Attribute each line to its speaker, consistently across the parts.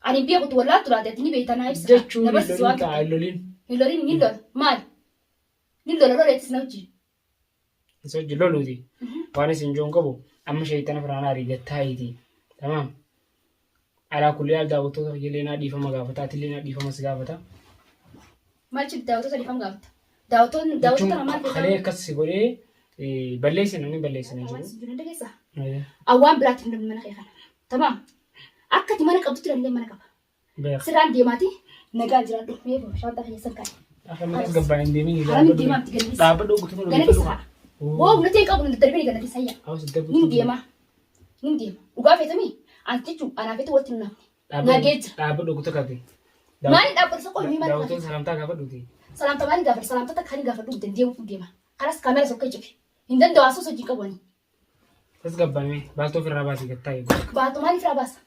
Speaker 1: Ani hin beekutti wallaaltu laate ati ni beekta naa ibsa.
Speaker 2: Jechuun
Speaker 1: Na
Speaker 2: hin
Speaker 1: barsiisi
Speaker 2: lolin
Speaker 1: waan
Speaker 2: kaa
Speaker 1: tokko.
Speaker 2: hin lolin.
Speaker 1: Hin lolin ni lola. Maali? Ni lola loleettis na wajjin.
Speaker 2: Isa wajjin loluuti. Waan isin joon qabu amma sheeyxana firaanaa ariigattaayiiti. Tamaam. Alaa kulli haal daawwattoota kiyyallee naa dhiifama gaafata atillee naa dhiifama si gaafata.
Speaker 1: Maal jechuun daawwattoota dhiifama gaafata? Daawwattoonni daawwattoota
Speaker 2: Jechuun
Speaker 1: maal
Speaker 2: kalee
Speaker 1: beekaa?
Speaker 2: akkas si godhee balleesse namni balleesse na
Speaker 1: Waan
Speaker 2: jiru.
Speaker 1: si jiru dandeessa? Awwaan biraatti hin mana kee kana. Tamaam. Akka ati mana qabdutti illee mana qaba.
Speaker 2: Beeka.
Speaker 1: Sirraan deemaati nagaan jiraadhu. Mee shaantaa keessan kaa'e.
Speaker 2: Akka matas gabbaa hin deemin.
Speaker 1: Harami deemaa miti ganadis.
Speaker 2: Dhaabbadhu guutuu
Speaker 1: Ganadis haa. Woo humna ta'e qabu darbee ganadis hayya. Nin deema. Nin deema. Dhugaa feetamii? An jechuun anaa feetu walitti hin nafne. Nagee jira.
Speaker 2: Dhaabbadhu guutuu qabdi.
Speaker 1: Maaliin dhaabbatu isa qoy maal
Speaker 2: Daawwattoota salaamtaa gaafadhuuti.
Speaker 1: Salaamta maaliin gaafadhu? Salaamtota akka hin gaafadhu hin deemuuf hin deema. Kanas kaamera sokkee cufi. Hin danda'u asuu hojii qabu ani.
Speaker 2: Tasgabbaamee baaltoo ofirraa baasii gattaa'e.
Speaker 1: Baaltoo maaliif irraa baasa?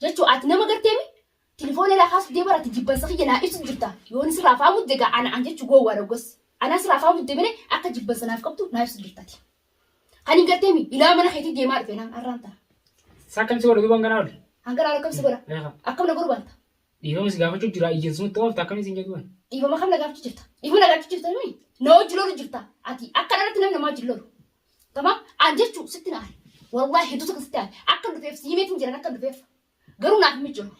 Speaker 1: Jechuun ati nama garteemi Tilifoona irraa kaasuu deema irratti jibbansa kiyya naa ibsu jirta. Yoon sirraa afaan mudde gaa ana an jechuu gowwaa dhoggas. Anaa sirraa afaan mudde malee akka jibbansa naaf qabdu naa ibsu jirtati. Kan hin garteemi ilaa mana keetii deemaa dhufe naan arraan tana.
Speaker 2: Sakkam si godha duuba hanganaa ol.
Speaker 1: Hanganaa ol akkam si godha?
Speaker 2: Beeka.
Speaker 1: Akkam na godhu baanta?
Speaker 2: Dhiifama si gaafachuu jira iyyan sumatti oofta akkam isin jedhu.
Speaker 1: Dhiifama kam na gaafachuu jirta? Dhiifama na gaafachuu jirta mii? Na hojii lolu jirta. Ati akka dhalatti namni namaa wajjin lolu. Tamam? An jechuu sitti na aare. Wallaahi hedduu tokko sitti aare. Akka dhufeef si himeetiin jiran akka dhufeef. Garuu naaf hin mijoofne.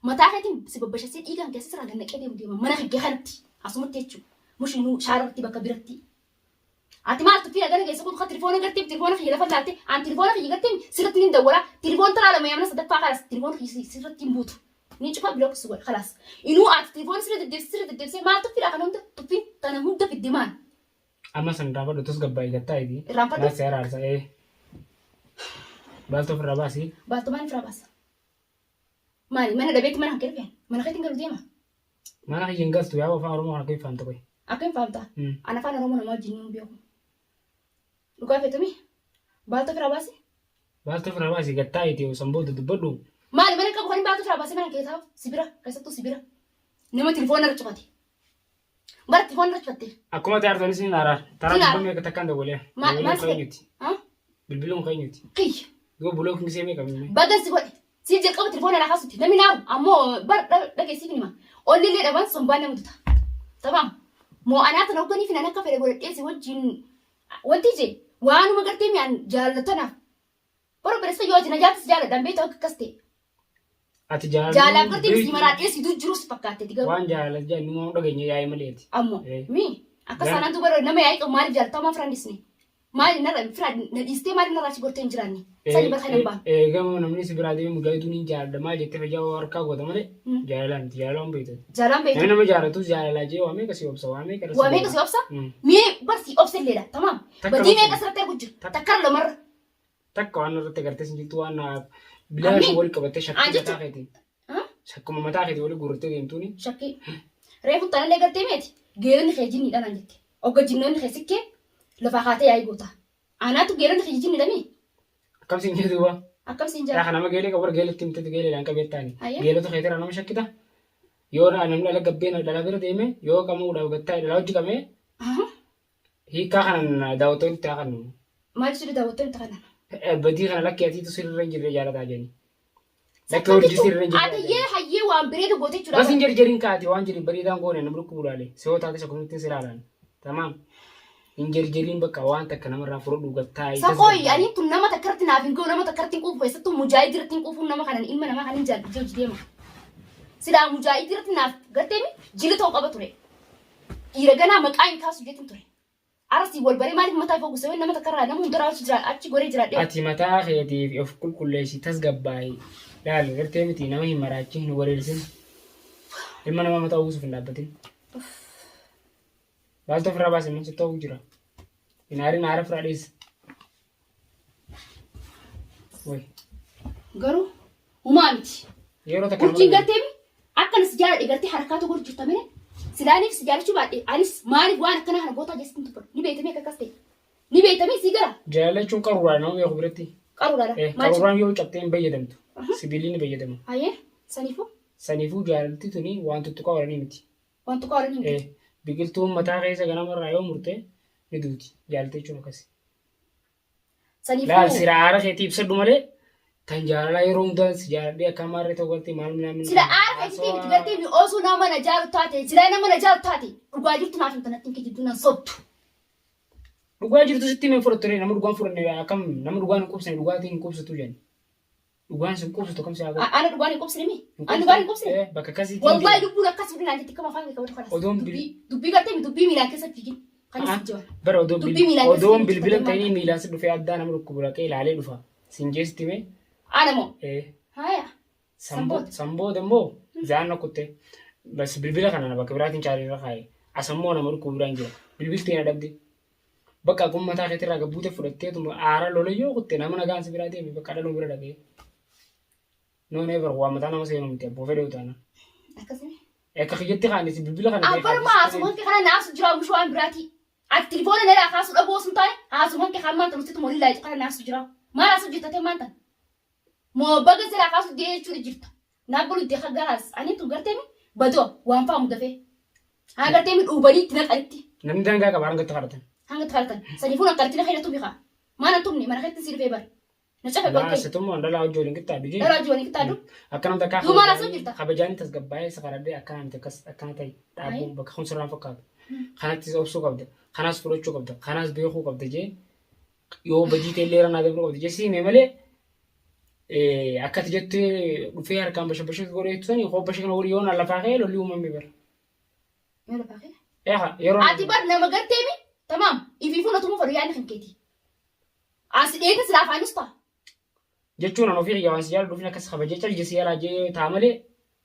Speaker 1: Mataa keetiin si babbashassee dhiigaan keessa sirraa gad naqee deemu deema mana kee kanatti asumatti jechuudha. Mushinuu shaararratti bakka biratti. Ati maal tuffii nagana keessa kutu tilifoona gartee tilifoona kiyya lafa laatte an tilifoona kiyya gartee sirratti nin dawwala tilifoon taraa lama yaamna sadaffaa kalas tilifoona kiyya sirratti hin buutu. Ni cufa block si godha kalas. Inuu ati tilifoona sirra deddeebisee sirra deddeebisee maal tuffiidha kana hunda tuffiin tana hunda fidde maal?
Speaker 2: Amma san irraanfadhu tasgabbaa'ii gattaa'iti.
Speaker 1: Irraanfadhu?
Speaker 2: Maal si araarsa ee. Baaltoo ofirraa baasi.
Speaker 1: Baaltoo maaliif irraa baasa? Maali mana dhabeetti mana kan kee mana keetiin galu deema.
Speaker 2: Mana kiyya hin galtu yaa afaan Oromoo kana akkamiin fahamta qoy.
Speaker 1: Akkamiin fahamta? An afaan Oromoo nama wajjin hin beeku. Dhugaa feetumi? Baaltoo ofirraa baasi.
Speaker 2: Baaltoo ofirraa baasi gattaa'iti san booda dubbadhu.
Speaker 1: Maali mana qabu kan hin baaltoo ofirraa baasee mana kee taa'u si bira keessattuu si bira. Nama tilifoona irra cufate. Bara telefoon irra cufatte.
Speaker 2: Akkuma ta'e artonis ni araar. Taraa
Speaker 1: Ni araar.
Speaker 2: dubba meeqa takkaan dawwalee.
Speaker 1: Maal
Speaker 2: Bilbiluun
Speaker 1: si
Speaker 2: keenyuti.
Speaker 1: Ha?
Speaker 2: Bilbiluun keenyuti.
Speaker 1: Kiyya.
Speaker 2: Duuba bulookin gisee meeqa mimmee.
Speaker 1: Bagan si godhe. Siif jalqaba telefoona irraa kaasutti namni naaru ammoo bar dhageessiif nima. Onni illee dhaban sombaan nama duta. Tamaam. Moo anaa tan hogganiif nan akka fedhe godhadhee si wajjin wanti jee waanuma gartee mi'aan jaallatanaaf. Bara baressa yoo ati na jaallattis jaaladhaan beektu akka akkas ta'e.
Speaker 2: Ati jaalala.
Speaker 1: Jaalaaf gartee si maraadhee si duu jirus fakkaatteeti garuu.
Speaker 2: Waan jaalala jedhan numa dhageenya yaa'ee maleeti.
Speaker 1: Ammoo
Speaker 2: Eh.
Speaker 1: mi akka
Speaker 2: Gara-
Speaker 1: sanaan duuba nama yaa'ii qabu maaliif jaallattaa maa firaan dhisne? Maali narra fira na dhiistee maaliif narraa achi gortee hin jiraanne? Sani bara kana hin baanu.
Speaker 2: Eegama namni si biraa deemee mujaahiduun hin jaaladha maal jettee fayyaa harkaa goota malee jaalalaa miti jaalalaa hin beektu.
Speaker 1: Jaalaan
Speaker 2: Namni
Speaker 1: beektu.
Speaker 2: nama jaalatus jaalalaa jee waa meeqa si obsa waa meeqa irra si
Speaker 1: Waa meeqa si
Speaker 2: godha.
Speaker 1: obsa?
Speaker 2: Mm.
Speaker 1: Mee bar si obsa illeedha tamaam.
Speaker 2: Takka
Speaker 1: Badii
Speaker 2: obsa.
Speaker 1: meeqa sirratti argu jira?
Speaker 2: Takka.
Speaker 1: Takkarra lamarra.
Speaker 2: Takka waan irratti agartee sin jirtu waan bilaashi
Speaker 1: Ammi.
Speaker 2: wal qabattee shakkii
Speaker 1: An jechuun-
Speaker 2: mataa keetiin.
Speaker 1: Ha?
Speaker 2: Shakkuma mataa keetiin wali guurrattee deemtuuni.
Speaker 1: Shakkii. Reefu tanallee gartee meeti geeronni kee jinniidha naan jette. Ogga jinnoonni kee sikkee lafaa kaatee yaa'ii goota. Anaatu geeronni kee jinniidha mii?
Speaker 2: Akkam siin jedhu duuba.
Speaker 1: Akkam siin
Speaker 2: Yaa
Speaker 1: jaa?
Speaker 2: kana nama geelee qabu warra geeletti himtetti geeleedhaan qabeettaani.
Speaker 1: Ayyee.
Speaker 2: Geelota keetirraa nama shakkita. Yoo namni dhala gabbeen dhala bira deeme yoo qamuudhaaf gattaa dhala hojii qabee
Speaker 1: Aha.
Speaker 2: Hiikkaa kanan daawwattoonni itti haa kannu.
Speaker 1: Maal jechuudha daawwattoonni itti kannan?
Speaker 2: Badii kana lakkii atiitu sirriirra hin jirre jaalataa jedhani. Lakkii
Speaker 1: Sakkan
Speaker 2: hojii
Speaker 1: jechuun
Speaker 2: sirriirra hin jirre.
Speaker 1: ati yee hayyee waan bareedu goote jechuudha.
Speaker 2: Bas hin jarjarin kaati waan jiru bareedaan goone namni dhukkubu laale. Soo taate sakkumitti si ilaalan. Tamaam. Hin jarjariin bakka waan takka namarraa fudhadhu gattaa'ii.
Speaker 1: Saqooyi ani tun nama takka irratti naaf hin ga'u nama takka irratti hin quufu keessattuu mujaahid irratti hin quufuun nama kanan ilma namaa kanan jaallatee hojii deema. Silaa mujaahid irratti naaf garteemi jila ta'uu qaba ture. Dhiira ganaa maqaa hin kaasu jeetin ture. Arra siin wal baree maaliif mataa ifoo gusee nama takka irraa nama hundarraa achi jira achi goree jiraadhee.
Speaker 2: Ati mataa keetiif of qulqulleessi tasgabbaa'i. Laali gartee miti nama hin maraachin hin wareersin. Ilma namaa mataa uwwisuuf hin dhaabbatin. Maaltu ofirraa baase immoo sitti ta'uu jira. Hin aarin aara ofirraa dheessa. Wayi.
Speaker 1: Garuu humaa miti.
Speaker 2: Yeroo takka nama
Speaker 1: Urjiin
Speaker 2: dhagaye.
Speaker 1: gartee mi akkana si jaaladhe gartee harkaatu godhu jirta malee silaaniif si jaalachuu baadhe anis maaliif waan akkanaa kana gootaa jeessin tuffadhu ni beektamee akka akkas ta'e ni beektamee si gara
Speaker 2: Jaalala jechuun qaruuraa nama beeku biratti.
Speaker 1: qaruuraadha
Speaker 2: Eh,
Speaker 1: maal
Speaker 2: Qaruuraan yoo cabxee hin fayyadamtu. Sibiilli ni fayyadama.
Speaker 1: hayyee saniifuu
Speaker 2: Saniifuu jaalalti tuni waan tuttuqaa oolanii miti.
Speaker 1: waan tuqaa oolanii miti
Speaker 2: Eh, biqiltuun mataa keessa ganamarraa yoo murte ni duuti. Jaalalti jechuun akkasi. Laal
Speaker 1: saniifuu
Speaker 2: sira aara keetii ibsadhu malee Tan jaalalaa yeroo hundaa si jaaladhee akka maarree ta'u galtee maal minaa
Speaker 1: Sila aara keetitti miti gartee mi osoo nama na jaalu taate sila nama na jaalu taate dhugaa jirtu naaf himta natti hin kijibdu nan sobdu.
Speaker 2: Dhugaa jirtu sitti himee fudhattu ree nama dhugaan fudhanne akkam nama dhugaan hin qubsine dhugaatiin hin qubsitu jenna. Dhugaan sin qubsitu kam si haa godhu.
Speaker 1: Ana dhugaan hin qubsine mi? Ana dhugaan hin qubsine?
Speaker 2: Eh, bakka akkasiitiin
Speaker 1: Wallahi
Speaker 2: deema.
Speaker 1: lubbuun akkas fudhi naan jetti kama afaan kee qabatu kanas.
Speaker 2: Odoon bil-
Speaker 1: Dubbii dubbii gartee mi dubbii miilaan keessa fiigin. Kan isin jiran.
Speaker 2: Bara odoon
Speaker 1: Dubbii miilaan keessa
Speaker 2: odoon
Speaker 1: fiigin
Speaker 2: bilbila
Speaker 1: jirta
Speaker 2: ta'anii miilaan si dhufee addaa nama dhukkubu dhaqee ilaalee dhufa. Sin jeesti mee?
Speaker 1: Ana moo?
Speaker 2: Eh,
Speaker 1: Haya.
Speaker 2: Samboo
Speaker 1: Samboota.
Speaker 2: samboo immoo zaan kutte. Bas bilbila kana bakka biraatiin chaarjii irra kaa'e. Asammoo nama dhukkubu biraan jira. Bilbiltee na dhabde. Bakka akkuma mataa keetirraa gabbuute fudhatteetuma aara lola yoo kutte nama nagaan si biraa deeme bakka dhaluu bira dhaqee. No never waa mataa nama seenu miti abboo fedhe utaana.
Speaker 1: Akkasuma.
Speaker 2: Akka kiyyatti kaanis bilbila kana
Speaker 1: Abbaan maa haasuman kee kana naasu jira mushuu waan biraati. Ati tilifoona narraa kaasuu dhabuu osoo hin taane haasuman kee kan maanta nuti molii laayitu kana naasu jira. Maal haasuu jirta ta'e maanta? Moo baga sirraa kaasuu dee jechuudha jirta. Naaf galu itti haggaas ani tun gartee mi badoo waan faamu dafee. Haa gartee mi dhuubanii itti naqanitti.
Speaker 2: Namni daangaa qaba hanga itti kadhatan.
Speaker 1: Hanga itti kadhatan. Saniifuu nan kadhatti na fayyadatu bifa. Maal nan tumne mana keetti si dhufee bara. Na cafe
Speaker 2: Laa
Speaker 1: golkee.
Speaker 2: sitummoo dhalaa hojii waliin qixxaadhu jee.
Speaker 1: Dhalaa hojii waliin qixxaadhu.
Speaker 2: Akka namni takkaa
Speaker 1: Duuba maal haasa'u jirta?
Speaker 2: kabajaan tasgabbaa'ee si kadhadhee akka namni akkas akkana ta'e dhaabbuun bakka kun sirraan fakkaatu. Kanattis obsuu qabda. Kanas fudhachuu qabda. Kanas beekuu qabda jee. Yoo badii ta'e illee irra naa dabruu qabda jee si hime malee akka ati jette dhufee harkaan basha basha godhee sani koo basha kana godhi yoo na lafaa ka'e lolli uumame bara.
Speaker 1: Yoo lafaa ka'e.
Speaker 2: Eeha yeroo
Speaker 1: Ati bar nama gartee mi? Tamaam. Ifiifuu na tumuu fedhu yaadni kan keeti. Asi dheetin silaa afaanis ta'a.
Speaker 2: Jechuun an ofii kiyya waan si jaaladhuuf akkas kabajee cal jessee yalaa jee taa malee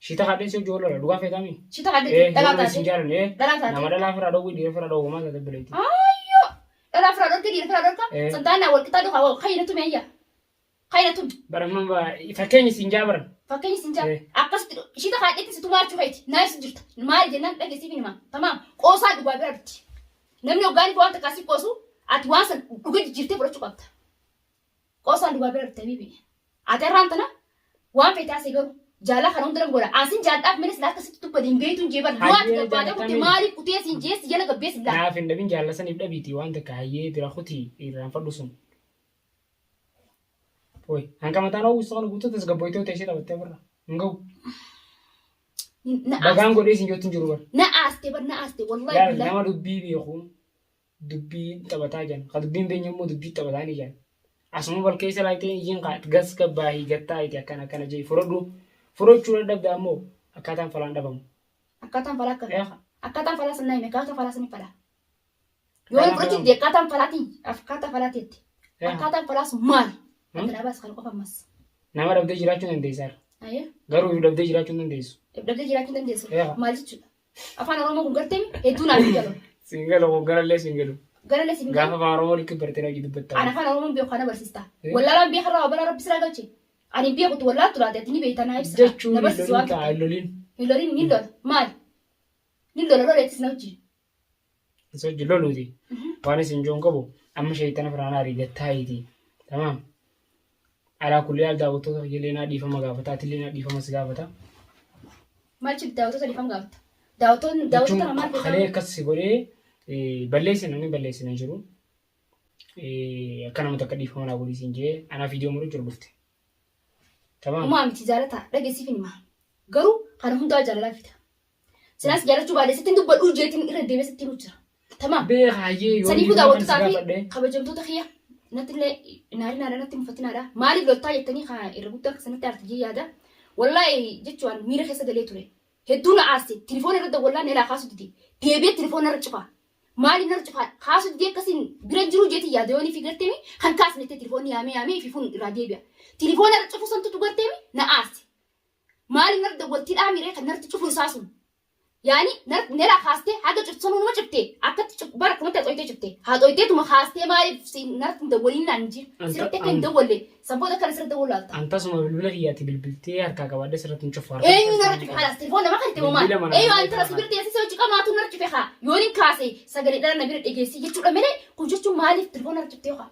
Speaker 2: shita kadheen si hojii wallola dhugaa feetaami.
Speaker 1: Shita kadhee dhalaa
Speaker 2: Yeroo isin
Speaker 1: taate.
Speaker 2: jaalanne
Speaker 1: Dhalaa taate.
Speaker 2: nama dhalaa firaa dhowwii dhiira firaa dhowwu maal taate bileetti.
Speaker 1: Ayyoo. Dhalaa firaa dhorke dhiira firaa dhorka.
Speaker 2: Eh.
Speaker 1: Santaanaa wal qixaa dhufa kayina tumi ayya. Kayina tumi.
Speaker 2: Bara amma fakkeenya isin jaabaran.
Speaker 1: Fakkeenya isin jaa.
Speaker 2: Eh.
Speaker 1: Akkasitti shita kadheetti si tumaachuu keeti. Naayis jirta. Maali jennaan dhageessiif hima. Tamaam. Qoosaa dhugaa bira dhufti. Namni hoggaanii waan takkaa si qoosu ati waan san dhuga jijjiirtee fudhachuu qabda. Qoosaan dhugaa bira dhufte habiibi. Ati har'aan tana waan feete haasa'e garuu jaalala kana hunda nama godha. Asin jaalladhaaf malee silaa akkasitti dubbate hin beektuun jee bar. Yoo ati
Speaker 2: Hayyee
Speaker 1: gabbaatee kutte
Speaker 2: jaalatami.
Speaker 1: maaliif kutee siin jee si jala gabbee si laala.
Speaker 2: Naaf hin dhabin jaalala saniif dhabiiti waan takka hayyee bira kutii irraanfadhu sun. Oy hanga mataan hawwisu kana guutuu tasgabboytee teessee taphattee barra. Hin ga'u.
Speaker 1: Na
Speaker 2: Bagaan
Speaker 1: aaste.
Speaker 2: godhee isin jettu hin jiru bara.
Speaker 1: Na aaste bar na aaste wallahi
Speaker 2: Laal
Speaker 1: billahi.
Speaker 2: nama dubbii beekuun dubbii taphataa jiran. Ka dubbiin beekne immoo dubbii taphataa ni jiran. Asuma bal keessa laayitee iyyiin kaa gas gabbaahii gattaa iti akkana akkana jee fudhadhu. Fudhachuu dadhabda ammoo akkaataan falaan dhabamu.
Speaker 1: Akkaataan falaa akkami?
Speaker 2: Eeqa.
Speaker 1: Akkaataan falaa san naa hime akkaataa falaa sani falaa. Yoo
Speaker 2: Falaa
Speaker 1: fudhachuu
Speaker 2: falaa.
Speaker 1: dide akkaataan falaatiin akkaataa falaateetti.
Speaker 2: Eeqa.
Speaker 1: Akkaataan falaa sun maali?
Speaker 2: Hmm?
Speaker 1: Akka dhabaas kan qofa ammas.
Speaker 2: Nama dhabdee jiraachuu dandeessa.
Speaker 1: Ayyee.
Speaker 2: Garuu dhabdee jiraachuu hin dandeessu.
Speaker 1: Dhabdee jiraachuu hin dandeessu.
Speaker 2: Eeqa.
Speaker 1: Maal jechuudha? Afaan Oromoo kun gartee hedduu naaf hin galu.
Speaker 2: Siin galu kun garallee siin galu.
Speaker 1: Garallee siin galu.
Speaker 2: Gaafa afaan Oromoo likki bartee hojii dubbatta.
Speaker 1: Ani afaan Oromoo beeku kana barsiista.
Speaker 2: Eh?
Speaker 1: Wallaalaan beekarraa waa balaa rabbi siraa galche. Ani hin beekutu wallaaltu laate ati ni beekta naa ibsa.
Speaker 2: Jechuun
Speaker 1: Na barsiisi
Speaker 2: loliin
Speaker 1: waan
Speaker 2: ta'a
Speaker 1: tokko.
Speaker 2: loliin.
Speaker 1: Hin lolin ni lola. Maali? Ni lola loleettis na wajjin.
Speaker 2: Isa hojii loluuti. Waan isin joon qabu amma sheeyxana firaan aarii gattaayiiti. Tamaam. Alaa kulli haal daawwattoota kiyyallee naa dhiifama gaafata atillee naa dhiifama si gaafata.
Speaker 1: Maal jechuudha daawwattoota dhiifama gaafata? Daawwattoonni
Speaker 2: Jechuun
Speaker 1: daawwattoota maal
Speaker 2: kalee
Speaker 1: beekaa?
Speaker 2: akkas si godhee balleessina namni balleessina hin jiru. Akka nama takka dhiifama naa godhii siin jee anaa viidiyoo muruu jiru dhufte. Tamaam.
Speaker 1: Umaa miti jaalata dhageessiif hin himaa. Garuu kana hundaa jaalalaa fida. Silaas jaalachuu baadhee sittiin dubbadhuu jeetiin irra deebi'ee sittiin jira. Tamaam.
Speaker 2: Beeka hayyee yoo
Speaker 1: Saniifuu
Speaker 2: dhiifama kan si
Speaker 1: daawwattootaa fi
Speaker 2: gaafadhe.
Speaker 1: kabajamtoota kiyya natti illee naari naadha natti mufatinaadha. Maaliif loltaa jettanii kan irra guddaa akka sanatti aarti jee yaada. Wallaahi jechuun miira keessa galee ture. Hedduu na aarse. Tilifoona irra dawwallaa na kaasu dide. Deebi'ee tilifoona irra cufa. Maaliif narra cufa kaasu didee akkasiin bira jiru jeetii yaada yoonii fi garteemi kan kaasne jettee tilifoonni yaamee yaamee fi fuun irraa deebi'a. Tilifoona irra cufu santutu garteemi na aarse. Maaliif narra dawwaltii dhaamiree kan narratti cufu isaa sun. Yaani narraa kaastee haga cuftu sanuu numa cufte akkatti bara akkamatti haxooytee cufte haxooyteetuma kaastee maaliif narratti hin dawwaliin naan jee sirriitti akka hin dawwalle san booda akkana sirriitti dawwalu laalta.
Speaker 2: An tasuma bilbila kiyyaatti bilbiltee harkaa qabaadhee sirratti hin cufu.
Speaker 1: Eenyu narra cufe halas telefoon nama kan itti maal
Speaker 2: Bilbila mana
Speaker 1: eenyu ani tara sibirti teessisee hojii qamaatu narra cufe haa yoon hin kaase sagalee dhala na bira dhageessi jechuudha malee kun jechuun maaliif telefoon narra cuftee haa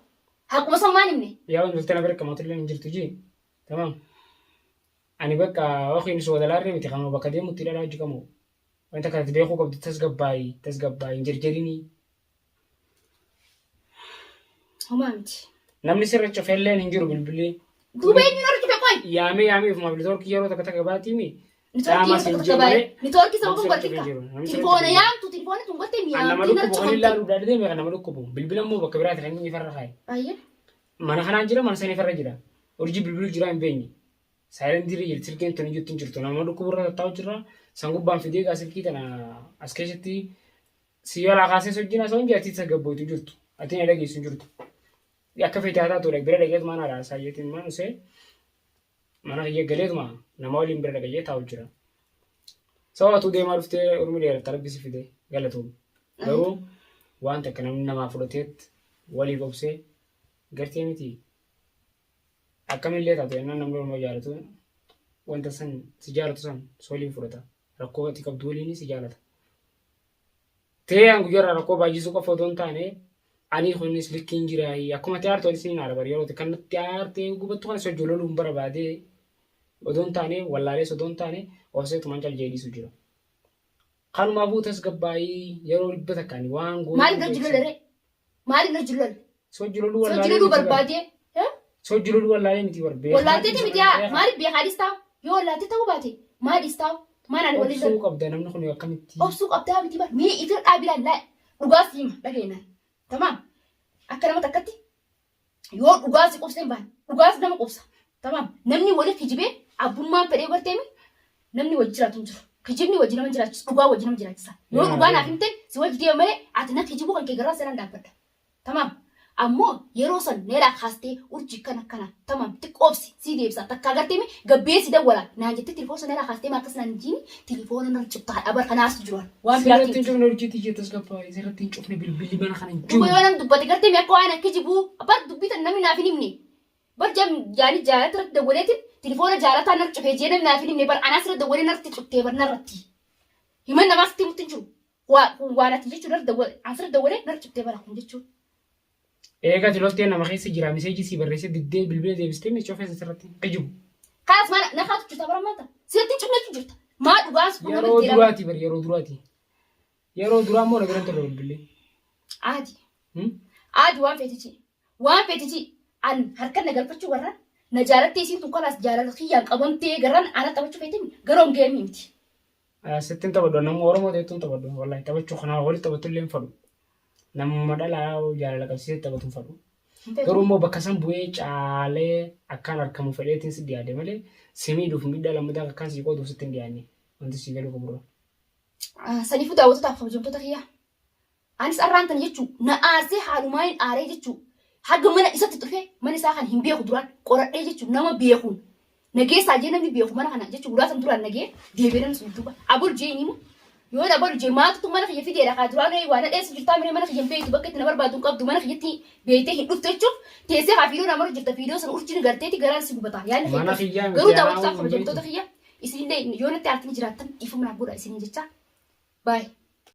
Speaker 1: haquma san maan himne.
Speaker 2: Yaa wanti na bira qamaatu illee hin jirtu jee. Tamam. Ani bakka yookiin soodalaarree miti kanuma bakka deemutti dhalaa hojii qabu. Wanta kanatti beekuu qabdu tasgabbaayi tasgabbaayi hin jarjarinii.
Speaker 1: Homaa miti.
Speaker 2: Namni sirra cufelleen hin jiru bilbilli.
Speaker 1: Duuba eenyu narra cufe qoy.
Speaker 2: Yaamee yaamee ofumaaf nitoorkii yeroo takka takka baatiimi.
Speaker 1: Nitoorkii
Speaker 2: Dhaamaa
Speaker 1: yeroo
Speaker 2: siin
Speaker 1: takka
Speaker 2: jiru
Speaker 1: takka baay'ee.
Speaker 2: malee.
Speaker 1: Nitoorkii sababa
Speaker 2: Namni
Speaker 1: godhe
Speaker 2: sirriitti
Speaker 1: tika.
Speaker 2: jiru. Namni
Speaker 1: Tilifoona
Speaker 2: sirriitti jiru.
Speaker 1: yaamtu tilifoona tun gottee
Speaker 2: An nama
Speaker 1: miyaamtee nara
Speaker 2: dhukkubu kan
Speaker 1: cufamte.
Speaker 2: ilaalu dhaadhee meeqa nama dhukkubu. Bilbila immoo bakka biraati kan inni farra kaaye.
Speaker 1: Baay'ee.
Speaker 2: Mana kanaan jira mana sanii farra jira. Urjii bilbilu jira hin beenye. Saayilentii irra jirti silkiin tun jirtu hin jirtu. Nama dhukkubu irra tattaa'u jira. San gubbaan fidee egaa silkii tana as keessatti si yalaa kaasee sochiin asoo hin jirti isa gabbootu jirtu. Ati na dhageessu hin jirtu. Akka feete haa taatu bira dhaqeetuma na raasaa jeetiin maan usee mana kiyya galeetuma nama waliin bira dhaqee taa'u jira. Sababa atuu deemaa dhuftee urmi dheeratta rabbi si fide galatoom. Garuu waan takka namni namaa fudhateet waliif obsee gartee miti akkamillee taatu jennaan namni nama jaalatu wanta san si jaalatu san si waliin fudhata. Rakkoo ati qabdu waliin si jaalata. Ta'ee an guyyaarraa rakkoo baay'isuu qofa otoo hin taane ani kunis likkiin jiraayi akkuma itti aartu anis niin aara bari yeroo kan natti aartee gubattu kana si wajjin loluu hin barbaadee odoo hin taane wallaalees odoo hin taane obseetumaan cal jedhee dhiisu jira. Kanumaafuu tasgabbaa'ii yeroo dhibba takka ani waan goonuu
Speaker 1: Maaliif na wajjin lolle ree? Maaliif na wajjin lolle?
Speaker 2: Si wajjin loluu
Speaker 1: Si wajjin
Speaker 2: wallaalee
Speaker 1: loluu
Speaker 2: miti bara.
Speaker 1: barbaadee? Eh?
Speaker 2: Si wajjin loluu wallaalee miti bar. Beekaa
Speaker 1: Wallaalteeti miti haa
Speaker 2: beekaa.
Speaker 1: maaliif beekaa dhiistaa? Yoo wallaaltee ta'uu baate maal dhiistaa? Maal ani waliin
Speaker 2: Obsuu
Speaker 1: lollu?
Speaker 2: qabda namni kun akkamitti.
Speaker 1: Obsuu qabdaa miti bar. Mee ifira dhaabi laal laa dhugaa si hima dhageenyaan. Tamaam. Akka nama takkatti yoo dhugaa si qubsee hin baane dhugaas nama qubsa. Tamaam. Namni wali kijibee abbummaan fedhee barteemi namni wajji jiraatu hin jiru. Kijibni wajji nama hin jiraachisu dhugaa wajji nama jiraachisa. Yoo
Speaker 2: Yaa,
Speaker 1: dhugaa naaf
Speaker 2: yaa.
Speaker 1: himte si wajji deema malee ati na kijibuu kan kee garaan seeraan dhaabbadha. Tamaam. Ammoo yeroo san neelaa kaastee urjii kana kana tamaam xiqqoo obsi sii deebisa takkaa gartee mi gabbee si dawwala naan jettee tilifoona sana neelaa kaastee maa akkas naan hin jiini tilifoona narra cuftaa dhabar kanaas jiru waan
Speaker 2: Sirratti
Speaker 1: biraatiin
Speaker 2: hin cufne urjii tiyya tasgabbaa'e sirratti hin cufne bilbilli mana kana hin
Speaker 1: Duuba
Speaker 2: jiru.
Speaker 1: yoo nam dubbate gartee mi akka waan akka jibuu bar dubbii tan namni naaf hin himne bar jam jaani jaalata irratti dawwaleetiin tilifoona jaalataa narra cufee jee namni naaf hin himne bar anaas irra dawwalee narratti cuftee bar narratti himan namaas itti himutti hin jiru. Waa kun waan ati jechuun narra dawwale asirra dawwalee narra ciftee bara kun jechuun.
Speaker 2: Eega ati loltee nama keessa jira miseejii sii barreessee diddee bilbila deebistee michoo keessa sirratti hin kijibu.
Speaker 1: Kaas maal na kaatu jirta bara maanta sirratti hin cufnetu jirta maa dhugaas kun nama
Speaker 2: Yeroo
Speaker 1: itti
Speaker 2: duraati bar yeroo duraati. Yeroo duraa immoo na biran turre bilbilli.
Speaker 1: Aadi aadi waan feetichi waan feetichi an harka na galfachuu garraan na jaalattee isiin tun kalaas jaalala kiyyaan qabamtee garraan ana taphachuu feetin garoo hin geemii miti.
Speaker 2: Sittin taphadhu nama Oromoo ta'ettuun taphadhu wallahi taphachuu kanaa walitti taphattu illee hin fadhu. Namuma dhalaa jaalala qabsiisee taphatu hin fadhu. Garuu immoo bakka san bu'ee caalee akkaan argamu fedheetiin si dhiyaade malee si miidhuuf miidhaa lammataa akkaan si qooduuf sitti hin dhiyaanne wanti si galuu qaburra.
Speaker 1: Saniifuu daawwatootaaf kabajamtoota kiyyaa Anis arraan tana jechuu na aarsee haalumaa hin aaree jechuu haga mana isatti dhufee mana isaa kan hin beeku duraan qoradhee jechuu nama beekuun nageessaa jee namni beeku mana kana jechuu guddaa san duraan nagee deebi'ee namni sun duuba abol jee inni immoo yoo na balu jee maaltu mana kiyya fideedha kaa duraan waa na dheessu jirtaa miree mana kiyya hin beektu bakka itti na barbaadu hin qabdu mana kiyyatti beektee hin dhuftu jechuuf teessee kaa fiidoo namarra jirta fiidoo sana urjiin garteeti garaan si gubata yaadni
Speaker 2: Mana
Speaker 1: kiyya
Speaker 2: kiyyaa miti
Speaker 1: garuu
Speaker 2: anaa
Speaker 1: daawwattoota
Speaker 2: hin
Speaker 1: kabajamtoota
Speaker 2: beektu.
Speaker 1: kiyya isinillee yoo natti aartanii jiraattan dhiifama naaf godha isiniin jecha baay'ee.